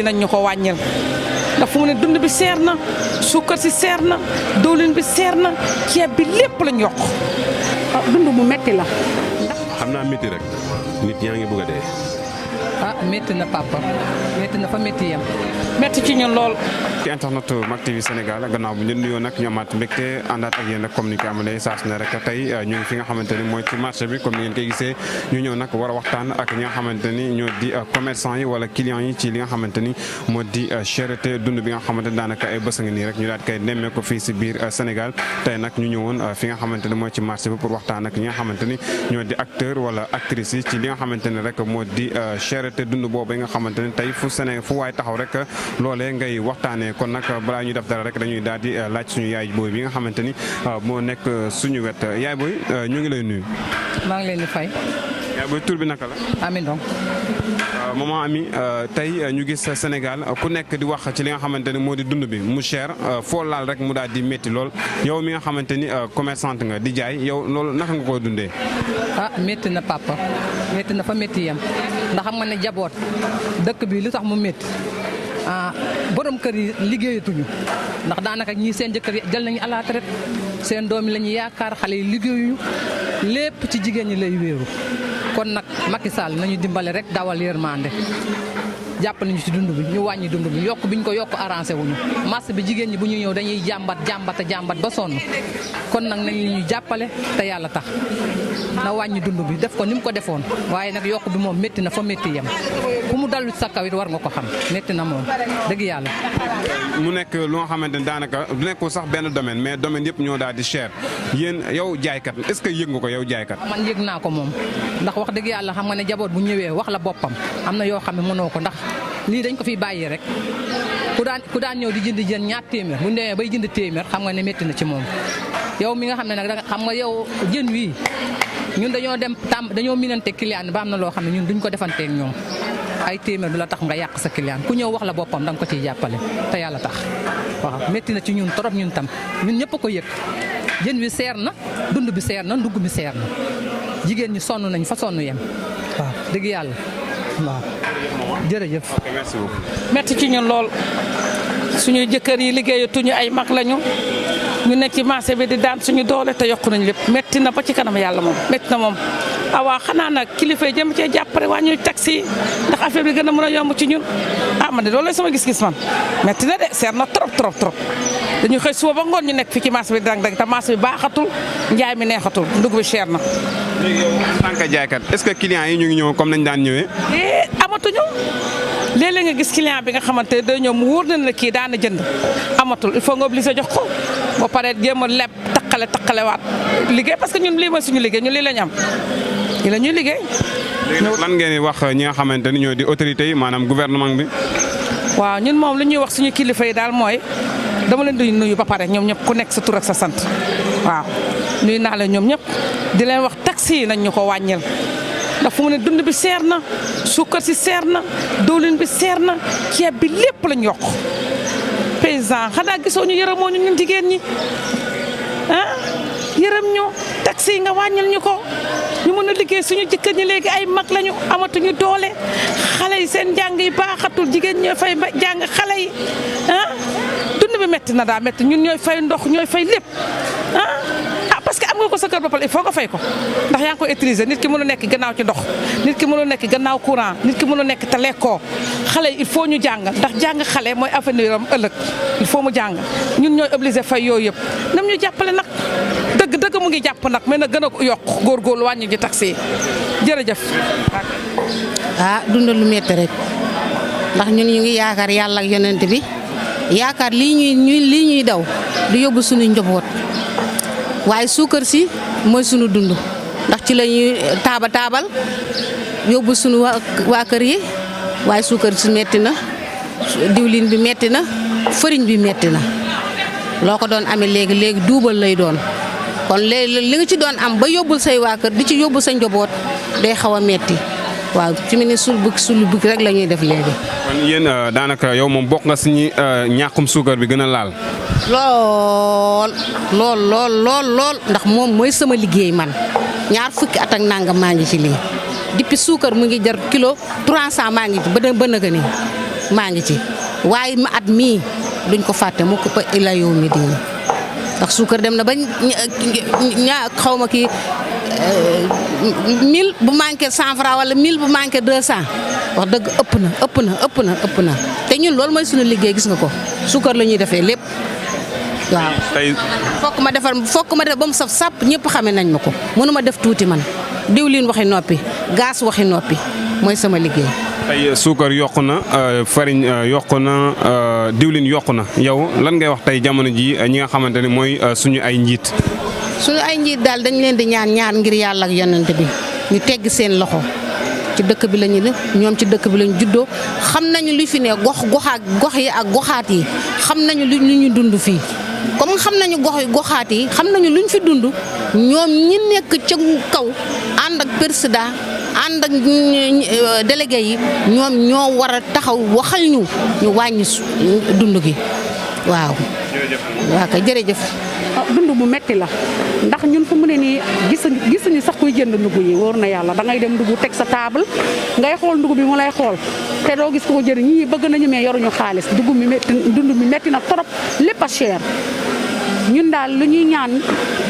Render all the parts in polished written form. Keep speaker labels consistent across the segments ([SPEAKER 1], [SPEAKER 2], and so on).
[SPEAKER 1] nañ ñu ko wàññil ndax fu mu ne dund bi seer na suukar si seer na diwlin bi seer na ceeb bi lépp lañ yokk dund bu metti la.
[SPEAKER 2] xam naa métti rek nit ñaa ngi bëgg a dee.
[SPEAKER 3] métti na papa métti na fa métti yam.
[SPEAKER 1] metti ci ñun lool.
[SPEAKER 4] ci internet Mak TV Sénégal gannaaw bu ñu nuyoo nag ñu amaat mbégte àndaat ak yéen rek comme ni ñu ko amalee saa su ne rek tey ñu ngi fi nga xamante ni mooy ci marché bi comme ni ngeen koy gisee ñu ñëw nag war a waxtaan ak ñi nga xamante ni ñoo di commerçant yi wala clients yi ci li nga xamante ni moo di cherté dund bi nga xamante ni daanaka ay bës nga nii rek ñu daal koy nemmee ko fii si biir Sénégal tey nag ñu ñëwoon fi nga xamante ni mooy ci marché bi pour waxtaan ak ñi nga xamante ni ñoo di acteur wala actrice yi ci li nga xamante ni rek moo di cherté dund boobu nga xamante ni tey fu Sénégal fu waay taxaw rek loolee ngay waxtaanee kon nag balaa ñu def dara rek dañuy daal di laaj suñu yaay booy bi nga xamante ni moo nekk suñu wet yaay booy ñu ngi lay nuyu.
[SPEAKER 3] maa ngi leen di fay.
[SPEAKER 4] yaay booy tur bi naka la.
[SPEAKER 3] Ami Ndong.
[SPEAKER 4] maman Ami tey ñu gis Sénégal ku nekk di wax ci li nga xamante ni moo di dund bi mu cher foo laal rek mu daal di métti lool yow mi nga xamante ni commerçante nga di jaay yow loolu naka nga koy dundee.
[SPEAKER 3] métti na papa métti na fa métti yam ndax xam nga ne jaboot dëkk bi lu tax mu métti. borom kër yi liggéeyatuñu ndax daanaka ñii seen jëkkër yi jël nañu à la retraite seen doom yi la ñu yaakaar xale yi liggéeyuñu lépp ci jigéen ñi lay wéeru kon nag Macky Sall nañu dimbale rek dawal yërmande jàpp nañu ci dund bi ñu wàññi dund bi yokk bi ñu ko yokk arrangé wuñu marché bi jigéen ñi bu ñu ñëw dañuy jàmbat ba sonn kon nag nañ ñu jàppale te yàlla tax na wàññi dund bi def ko ni mu ko defoon waaye nag yokk bi moom métti na fa métti yem ku mu dallu sa kaw it war nga ko xam métti na moom dëgg yàlla.
[SPEAKER 4] mu nekk lu nga xamante ni daanaka du nekkul sax benn domaine mais domaine yëpp ñoo daal di cher yéen yow jaaykat est-ce que yëg nga ko yow jaaykat.
[SPEAKER 3] man yëg naa ko moom ndax wax dëgg yàlla xam nga ne jaboot bu ñëwee wax la boppam am na yoo xam ne mënoo ko ndax lii dañ ko fiy bàyyi rek ku daan ñëw di jënd jën ñaar téeméer bu ñu demee bay jënd téeméer xam nga ne métti na ci moom yow mi nga xam ne nag danga xam nga yow jën wii ñun dañoo minante client ba am na loo xam ne ñun duñ ko defanteeg ñoom ay téeméer du la tax nga yàq sa client ku ñëw wax la boppam da nga ko ciy jàppale te yàlla tax waaw métti na ci ñun trop ñun tam ñun ñëpp a ko yëg jën wi seer na dund bi seer na ndugg mi seer na jigéen ñi sonn nañ fa sonn yem waaw dëgg yàlla waaw jërëjëf.
[SPEAKER 4] merci beaucoup.
[SPEAKER 1] metti ci ñun lool suñuy jëkkër yi liggéeyatuñu ay mag lañu ñu nekk ci marché bi di daan suñu doole te yokku nañ lépp metti na ba ci kanam yàlla moom metti na moom. waaw xanaa nag kilifa yi jëm cee jàppale wàññi taxi yi ndax affaire bi gën a mën a yomb ci ñun man de loolu la sama gis-gis man metti na de seer na trop dañuy xëy suba ba ngoon ñu nekk fi ci marché bi dang-dang te marché bi baaxatul njaay mi neexatul ndugg bi cher na.
[SPEAKER 4] léegi yow en tant que jaaykat est-ce que clients yi ñu ngi ñëw comme nañ daan ñëwee.
[SPEAKER 1] amatuñu léeg-léeg nga gis client bi nga xamante ne day ñëw mu wóor na ne kii daana jënd amatul il faut nga obligé jox ko ba pare jéem a leb taqale waat liggéey parce que ñun lii mooy suñu liggéey ñun lii la ñu am lii la ñuy liggéey.
[SPEAKER 4] léegi lan ngeen di wax ñi nga xamante ni ñoo di autorités yi maanaam gouvernement bi.
[SPEAKER 1] waaw ñun moom lu ñuy wax suñu kilifa yi daal mooy dama leen di nuyu ba pare ñoom ñëpp ku nekk sa tur ak sa sant waaw nuyu naa leen ñoom ñëpp di leen wax taxi yi nañ ñu ko wàññil ndax fu mu ne dund bi seer na suukar si seer na diwlin bi seer na ceeb bi lépp lañ yokk paysan xanaa gisoo ñu yërëmoo ñu ñun jigéen ñi yërëm ñu taxi yi nga wàññil ñu ko ñu mën a liggéey suñu jëkkër ñi léegi ay mag lañu amatuñu doole xale yi seen jàng yi baaxatul jigéen ñooy fay jàng xale yi dund bi metti na daa metti ñun ñooy fay ndox ñooy fay lépp parce que am nga ko sa kër ba pare il faut nga fay ko ndax yaa ngi koy utiliser nit ki mënu nekk gannaaw ci ndox nit ki mënu nekk gannaaw courant nit ki mënu nekk te lekkoo xale yi il faut ñu jàng ndax jàng xale mooy avenir am ëllëg il faut mu jàng ñun ñooy obligé fay yooyu yëpp nam ñu jàppale nag dëgg mu ngi jàpp nag mais na gën a yokk góorgóorlu wàññi ji taxi yi jërëjëf.
[SPEAKER 5] dund lu métti rek ndax ñun ñu ngi yaakaar yàlla ak yonent bi yaakaar lii ñuy daw du yóbbu suñu njaboot waaye suukar si mooy sunu dund ndax ci la ñuy taabal yóbbu sunu waa kër yi waaye suukar si metti na diwlin bi metti na fëriñ bi metti na loo ko doon amee léegi duubal lay doon kon léegi li nga ci doon am ba yóbbul say waa kër di ci yóbbu sa njaboot day xaw a metti waaw ci mu ne sul bukki rek la ñuy def léegi.
[SPEAKER 4] kon yéen daanaka yow moom bokk nga si ñi ñàkkum suukar bi gën a laal.
[SPEAKER 5] lool ndax moom mooy sama liggéey man ñaar fukki at ak nangam maa ngi ci lii depuis suukar mu ngi jar kilo 300 maa ngi ci ba nëgë ni maa ngi ci waaye at mii duñ ko fàtte mu ko ila yow mi diina ndax suukar dem na ba xaw ma kii 1000 bu manqué 100 francs wala 1000 bu manqué 200 wax dëgg ëpp na te ñun loolu mooy suñu liggéey gis nga ko suukar la ñuy defee lépp waaw.
[SPEAKER 4] tey
[SPEAKER 5] fokk ma def ba mu saf sàpp ñëpp xame nañ ma ko mënuma def tuuti man diwlin waxi noppi gaz waxi noppi mooy sama liggéey.
[SPEAKER 4] tey suukar yokku na farine yokku na diwlin yokku na yow lan ngay wax tey jamono ji ñi nga xamante ne mooy suñu ay njiit.
[SPEAKER 5] suñu ay njiit daal dañ leen di ñaan ngir yàlla ak yonent bi ñu tegg seen loxo ci dëkk bi lañu ne ñoom ci dëkk bi lañu juddoo xam nañu lu fi ne gox yi ak goxaat yi xam nañu lu ñu dund fii comme xam nañu goxaat yi xam nañu luñ fi dund ñoom ñi nekk ca kaw ànd ak président ànd ak délégué yi ñoom ñoo war a taxaw waxal ñu wàññi dund gi waaw. waaw kay jërëjëf.
[SPEAKER 6] dund bu metti la ndax ñun fu mu ne nii gisuñu sax kuy jënd ndugg yi wóor na yàlla da ngay dem ndugg teg sa table ngay xool ndugg bi mu lay xool te doo gis ko jëriñ ñii bëgg nañu mais yoruñu xaalis dund mi metti na trop lépp a cher ñun daal lu ñuy ñaan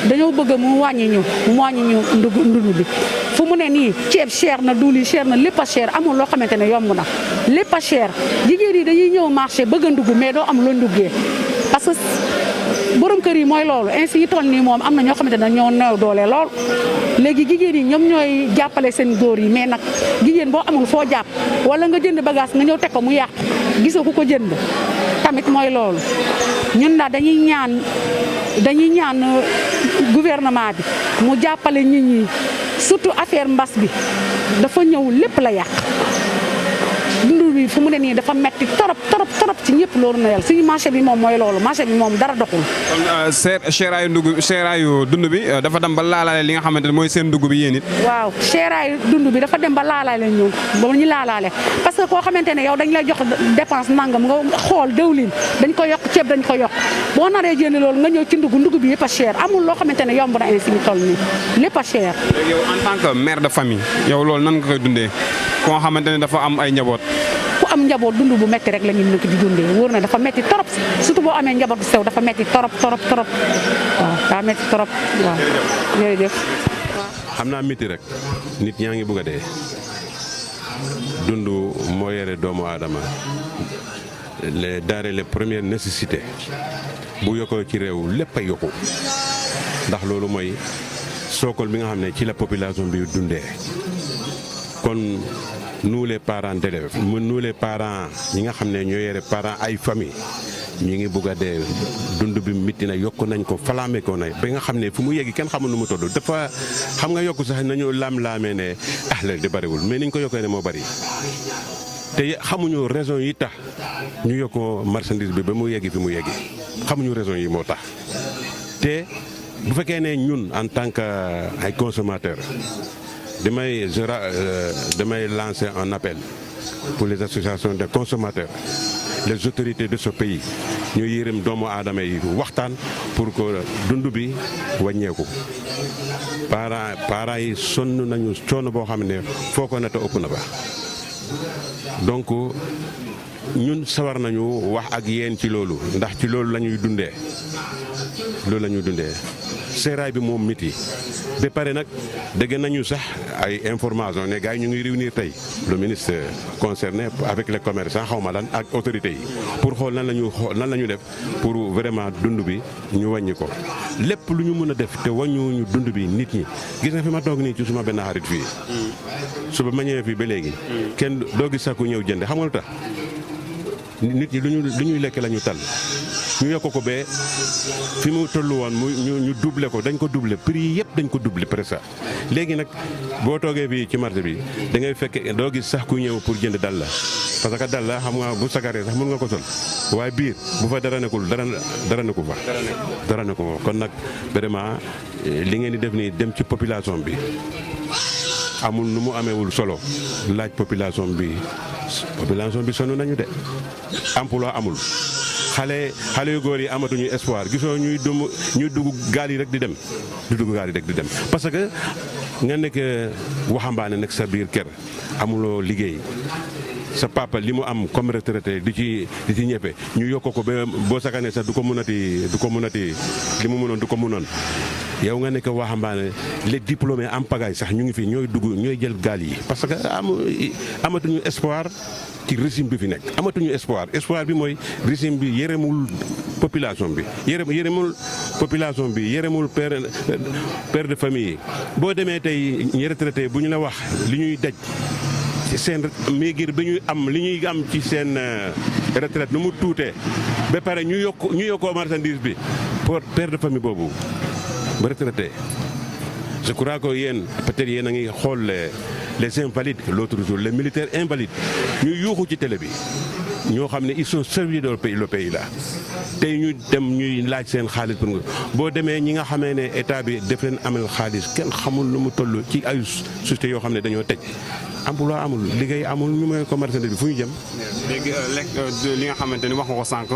[SPEAKER 6] dañoo bëgg mu wàññi ñu ndugg bi fu mu ne nii ceeb cher na duul yi cher na lépp a cher amul loo xamante ne yomb na lépp a cher jigéen yi dañuy ñëw marché bëgg a ndugg mais doo am loo nduggee parce que borom kër yi mooy loolu ainsi yi toll nii moom am na ñoo xamante ne ñoo néew doole lool léegi jigéen yi ñoom ñooy jàppale seen góor yi mais nag jigéen boo amul foo jàpp wala nga jënd bagage nga ñëw teg ko mu yàq gisoo ku ko jënd tamit mooy loolu ñun daal dañuy ñaan gouvernement bi mu jàppale nit ñi surtout affaire mbas bi dafa ñëw lépp la yàq dund bi fu mu ne nii dafa metti torop ci ñëpp loolu na yàlla suñu marché bi moom mooy loolu marché bi moom dara doxul.
[SPEAKER 4] kon seeraayu dund bi dafa dem ba laalaale li nga xamante ne mooy seen dugg bi yéen it.
[SPEAKER 6] waaw seeraayu dund bi dafa dem ba laalaale ñun ba ñu laalaale parce que koo xamante ne yow dañ lay jox dépense nangam nga xool dëwlin dañ ko yokk ceeb dañ ko yokk boo naree jënd loolu nga ñëw ci ndugg bi yëpp a cher amul loo xamante ne yomb na ainsi ñu toll nii lépp a cher.
[SPEAKER 4] léegi yow en tant que mère de famille yow loolu nan nga koy dundee koo xamante ne dafa am ay njaboot.
[SPEAKER 6] ku am njaboot dund bu metti rek la ñu nekk di dundee wóor na dafa metti torop surtout boo amee njaboot bu sew dafa metti torop waaw daa metti torop waaw jërëjëf.
[SPEAKER 2] xam naa miti rek nit ñaa ngi bugg a dee dund moo yore doomu aadama les denrées les premières nécessités bu yokkoo ci réew lépp a yokku ndax loolu mooy sookol bi nga xam ne ci la population bi dundee kon nous les parents d'élèves nous les parents ñi nga xam ne ñoo yore parents ay famille ñu ngi bugg a dee dund bi mitti na yokk nañ ko falaame ko na ba nga xam ne fu mu yegg kenn xamul nu mu toll dafa xam nga yokk sax nañu laam-laamee ne léegi di bariwul mais niñ ko yokkee ne moo bari te xamuñu raison yi tax ñu yokkoo marchandise bi ba mu yegg fi mu yegg xamuñu raison yi moo tax te bu fekkee ne ñun en tant que ay consommateurs damay lancer un appel pour les associations de consommateurs les autorités de ce pays ñu yërëm doomu aadama yi waxtaan pour que dund bi wàññeeku parents yi sonn nañu coono boo xam ne foo ko natt ëpp na ba donc ñun sawar nañu wax ak yéen ci loolu ndax ci loolu la ñuy dundee seeraay bi moom miti ba pare nag dégg nañu sax ay information ne gars yi ñu ngi réunir tey le ministre concerné avec les commerçants xaw ma lan ak autorités yi pour xool nan la ñu def pour vraiment dund bi ñu wàññi ko lépp lu ñu mën a def te wàññiwuñu dund bi nit ñi gis nga fi ma toog nii ci suma benn xarit fii suba ma ñëwee fii ba léegi kenn doo gis sax ku ñëw jënd xam nga lu tax nit ñi lu ñuy lekk la ñu tal ñu yokk ko ba fi mu toll woon ñu doublé ko dañ ko doublé prix yi yëpp dañ ko doublé presque léegi nag boo toogee fii ci marché bi da ngay fekk doo gis sax ku ñëw pour jënd dal la parce que dal la xam nga bu sagaree sax mën nga ko sol waaye biir bu fa dara nekkul dara nekku fa dara nekku fa kon nag vraiment li ngeen di def nii dem ci population bi amul nu mu ameewul solo laaj population bi sonn nañu de emploi amul xale yu góor yi amatuñu espoir gisoo ñuy dugg gaal yi rek di dem parce que nga nekk waxambaane nekk sa biir kër amuloo liggéey sa papa li mu am comme retraité di ci ñeppe ñu yokk ko ba boo saganee sax du ko mënati li mu mënoon du ko mënoon yow nga nekk waxambaane les diplômés en pagaille sax ñu ngi fi ñooy dugg ñooy jël gaal yi parce que amatuñu espoir ci régime bi fi nekk amatuñu espoir bi mooy régime bi yëremul population bi yëremul population bi yëremul père de famille yi boo demee tey ñi retraité bu ñu la wax li ñuy daj ci seen miigir bi ñuy am li ñuy am ci seen retraite nu mu tuutee ba pare ñu yokkoo marchandise bi pour père de famille boobu ba retraité je crois que yéen peut-être yéen a ngi xool les invalides l'autre jour les militaires invalides ñu yuuxu ci télé bi ñoo xam ne ils sont servis le pays là tey ñu dem ñuy laaj seen xaalis pour nga boo demee ñi nga xamee ne état bi def leen amal xaalis kenn xamul lu mu toll ci ay sociétés yoo xam ne dañoo tëj emploi amul liggéey amul ñu may commerçant bi fu ñu jëm.
[SPEAKER 4] léegi li nga xamante ni wax nga ko sànq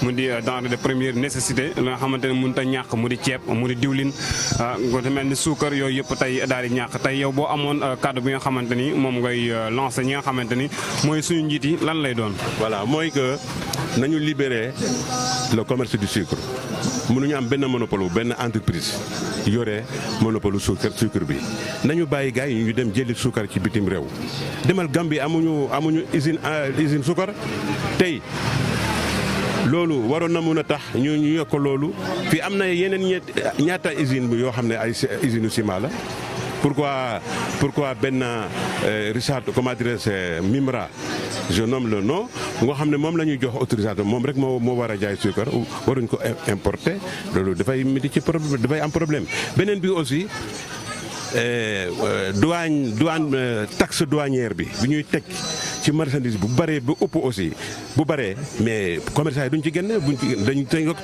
[SPEAKER 4] mu di denrée de première nécessité li nga xamante ni mënut a ñàkk mu di ceeb mu di diwlin nga mel ni suukar yooyu yëpp tey daal di ñàkk tey yow boo amoon kàddu bi nga xamante ni moom ngay lancé ñi nga xamante ni mooy suñu njiit yi lan lay doon.
[SPEAKER 2] voilà mooy que nañu libérer le commerce du sucre mënuñu am benn monopole benn entreprise yore monopole sucre bi nañu bàyyi gars yi ñu dem jëli suukar ci bitim réew. demal Gambie amuñu usine suukar tey loolu waroon na mun a tax ñu yokk loolu fii am na yeneen ñaata usine bi yoo xam ne ay usine ciment la pourquoi benn Richard comment dirais-je Mimra je nomme le nom nga xam ne moom la ñuy jox autorisation moom rek moo war a jaay suukar waruñ ko importer loolu dafay miti ci problème dafay am problème beneen bi aussi douane taxe douanière bi ñuy teg ci marchandise bu bëree bu ëpp aussi bu bëree mais commerçant yi duñ ci génne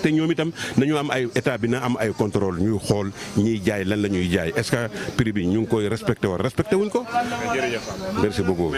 [SPEAKER 2] te ñoom itam nañu am ay état bi na am ay contrôle ñuy xool ñiy jaay lan la ñuy jaay est-ce que prix bi ñu ngi koy respecté wuñ ko. merci beaucoup.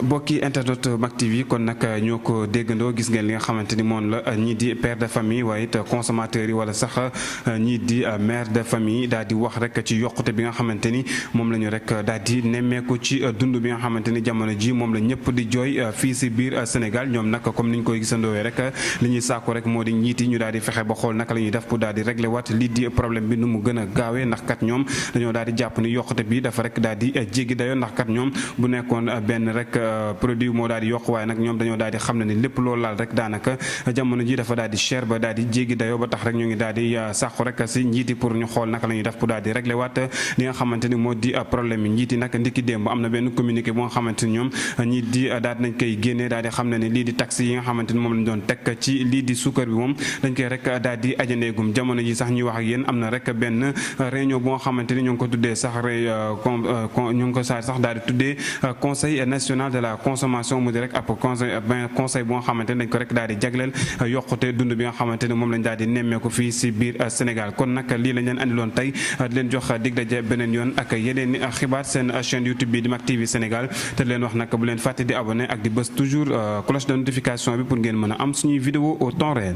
[SPEAKER 4] bokki internet Mak TV kon nag ñoo ko déggandoo gis ngeen li nga xamante ni moom la ñii di père de famille waaye it consommateurs yi wala sax ñii di mère de famille daal di wax rek ci yokkute bi nga xamante ni moom la ñu rek daal di nemmeeku ci dund bi nga xamante ni jamono ji moom la ñëpp di jooy fii si biir Sénégal ñoom nag comme ni ñu koy gisandoowee rek li ñuy sàkku rek moo di njiit yi ñu daal di fexe ba xool naka la ñuy def pour daal di régler waat lii di problème bi nu mu gën a gaawee ndax kat ñoom dañoo daal di jàpp ni yokkute bi dafa rek daal di jéggi dayoo ndax kat ñoom bu nekkoon benn rek produit moo daal di yokk waaye nag ñoom dañoo daal di xam ne ni lépp loolu laal rek daanaka jamono ji dafa daal di cher ba daal di jéggi dayoo ba tax rek ñu ngi daal di sàkku rek si njiit yi pour ñu xool naka la ñuy def pour daal di régler waat li nga xamante ni moo di problème yi njiit yi nag ndiki démb am na benn communiqué boo nga xamante ni ñoom ñii di daal nañ koy génnee daal di xam ne ni lii di taxe yi nga xamante ni moom lañ doon teg ci lii di suukar bi moom dañ koy rek daal di ajandeegum jamono ji sax ñuy wax ak yéen am na rek benn réunion boo nga xamante ni ñu ngi ko tuddee sax ñu ngi ko sax daal di tuddee conseil national de la consommation mu di rek ab conseil boo nga xamante ni dañ ko rek daal di jagleel yokkute dund bi nga xamante ni moom lañ daal di nemmeeku fii si biir Sénégal kon nag lii lañ leen andiloon tey di leen jox dig daje beneen yoon ak yeneen i xibaar seen chaîne YouTube bi di Mak TV Sénégal te leen wax nag bu leen fàtte di abonné ak di bës toujours cloche de notification bi pour ngeen mën a am suñuy vidéo au temps réel.